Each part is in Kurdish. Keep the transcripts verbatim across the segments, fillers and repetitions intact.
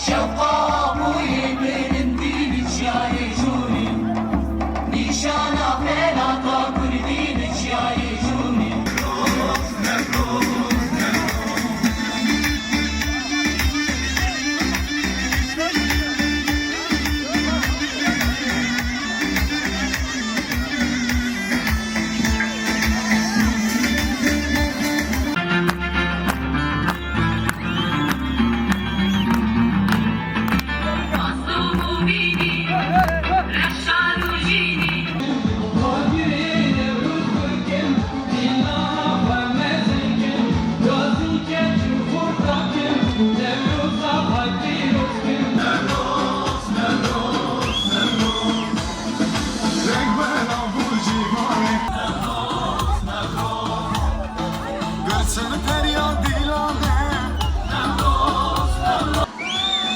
Ew qabûyê bilind bînin çiyayê Jûnê, nîşana xelata kurdî li çiyayê Jûnê. Birçin perya dîlan e.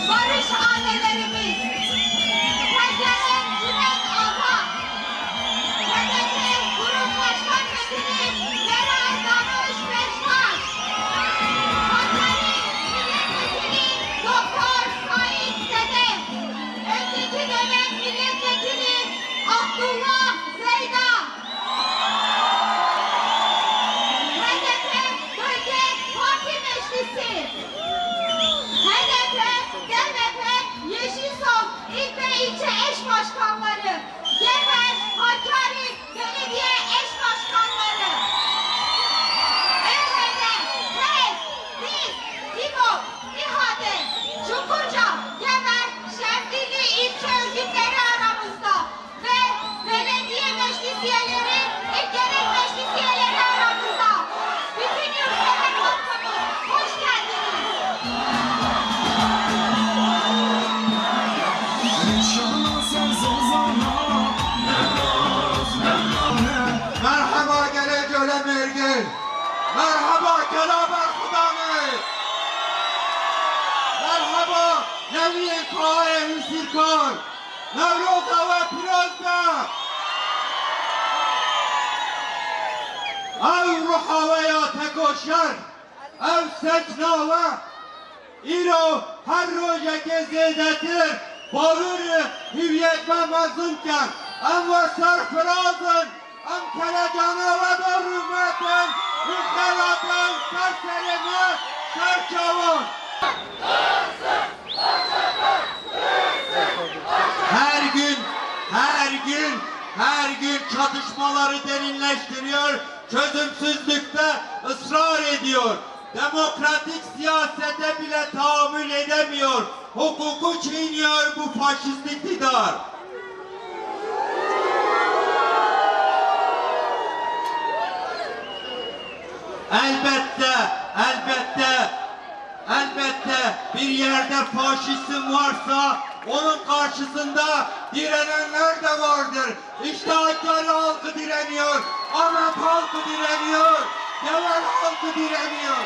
Barış annelerimiz, P K K Cüneyt Altan, H D P Grup Başkan Vekili Meral Danış Beştaş, Hakkari Milletvekili Doktor Sait Sedef, önceki dönem Milletvekili Abdullah Zeydan, H D P Bölge Parti Meclisi, H D P, D M P, Yeşil Sol il ve ilçe eş başkanları, Gever, Hakkari Belediye eş başkanları, E H D, HES, DİS, İBO, İHADE, Çukurca, Gever, Şemdinli ilçe örgütleri aramızda. Ve belediye meclis üyeleri ve genel meclis üyeleri aramızda. Bütün yurtsever halkımız, hoş geldiniz. Merhaba gelê Colemêrgê. Merhaba gela berxwedanê. Merhaba geliyê kayê Hûsirkar. Newroza we pîroz be! Ew ruha we ya tekoşer, ew secna we, îro her rojekê zêdetir bawîrî hîviyet me mezin dikin. Em we serfiraz in, em kelecana we de rûmet in, û xelatên ser serê me, ser çavan. Her gün, her gün, her gün çatışmaları derinleştiriyor, çözümsüzlükte ısrar ediyor. Demokratik siyasete bile tahammül edemiyor. Hukuku çiğniyor bu faşist iktidar. Elbette, elbette, elbette bir yerde faşizm varsa onun karşısında direnenler de vardır. İşte Hakkari halkı direniyor, Ahmet halkı direniyor, Gever halkı direniyor.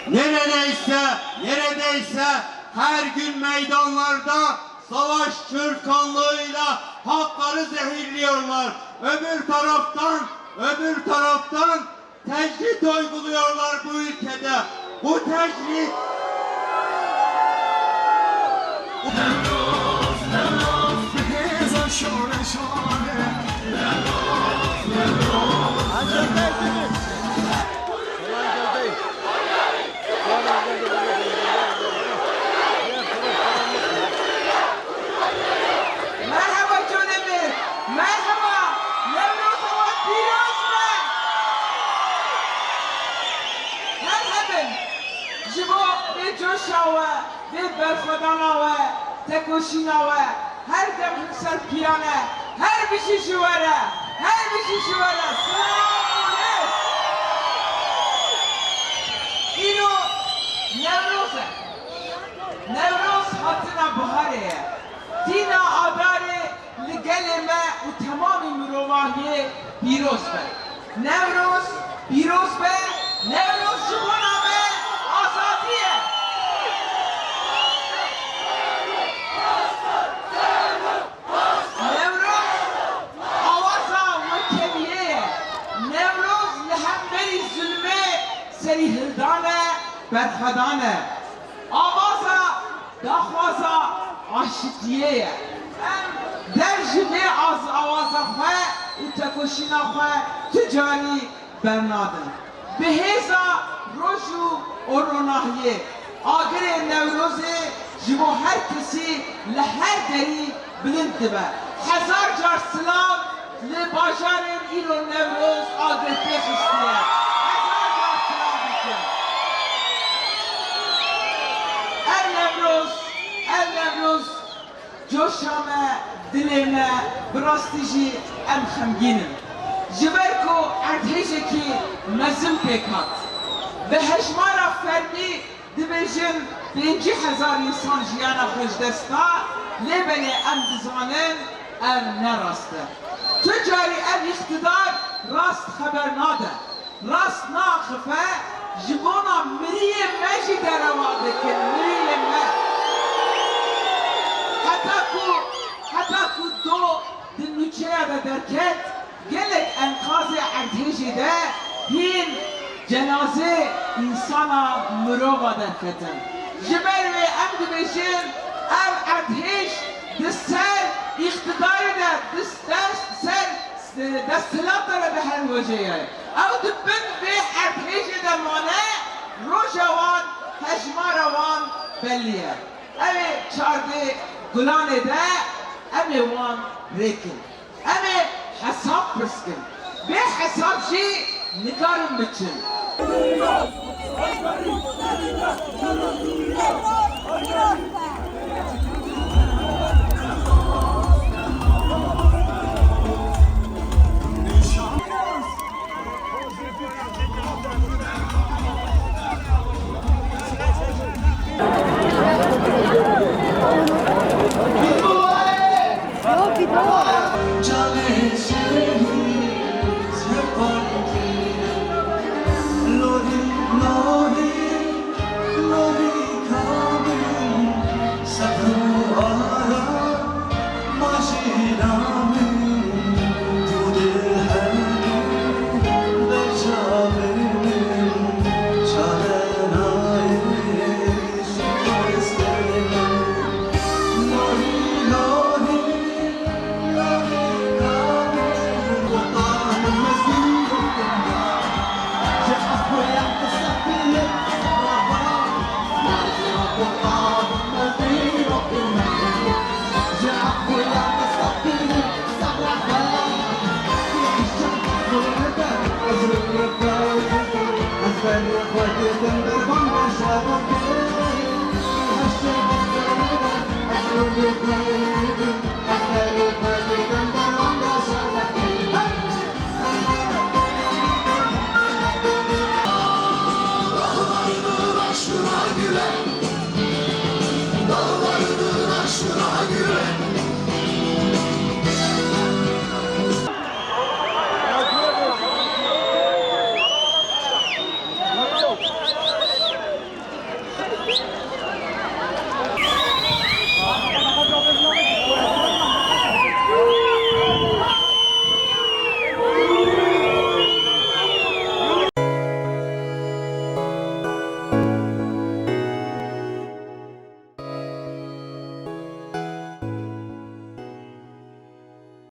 Neredeyse, neredeyse her gün meydanlarda savaş çırkanlığıyla halkları zehirliyorlar. Öbür taraftan, öbür taraftan tecrit uyguluyorlar bu ülkede. Bu tecrit Merhaba Colemêrg, merhaba, Newroza we pîroz be. Her hebin ji bo vê coşa we, vê berxwedana we, tekoşîna we, her dem hemser piyan e, her bijî ji we re, her bijî ji we re. Silav û rêz. Îro Newroz e. Newroz hatina biharê ye. Tîna Adarê li gelê me û temamî mirovahiyê pîroz be. Newroz pîroz be, Newroz ji bona me azadî ye. Newroz awaza wekeviyê ye. Newroz li hemberî zulmê Hildan e, berxwedan e. Awaza daxwaza aşitiyê ye. Em dev ji vê az-, awaza xwe û tekoşîna xwe tu carî bernadin. Bi hêza roj û ronahiyê, agirê Newrozê ji bo her kesî li her derî bilind dibe. Hezar car silav li bajarên îro Newroz agir tê xistiye. Hezar car silav dikim. Ev Newroz, ev Newroz coşa me, dilê me, bi rastî jî em xemgîn in. Ji ber ku erdhêjekî mezin pêk hat. Bi hejmara fermî dibêjin pêncî hezar însan jiyana xwe ji dest da, lê belê em dizanin ev ne rast e. Tu carî ev îqtidar rast xeber nade. Rast naxife, ji bona miriyê me jî derewa dikin, miriyê me. Heta ku, heta ku do di nûçeya de derket, gelek enqazê erdhêjê de hîn cenazê însana mirova derketin. Ji ber wê em dibêjin, ev erdhêj di ser îqtidarê de, di ser, ser desthilata re di her wecê ye. Ew di bin vê erdhêjê de mane, roja wan, hejmara wan belî ye. Ew ê çardê Gulanê de em ê wan rêkin. Em ê hesab pirs kin. Bê hesab jî nikarin biçin.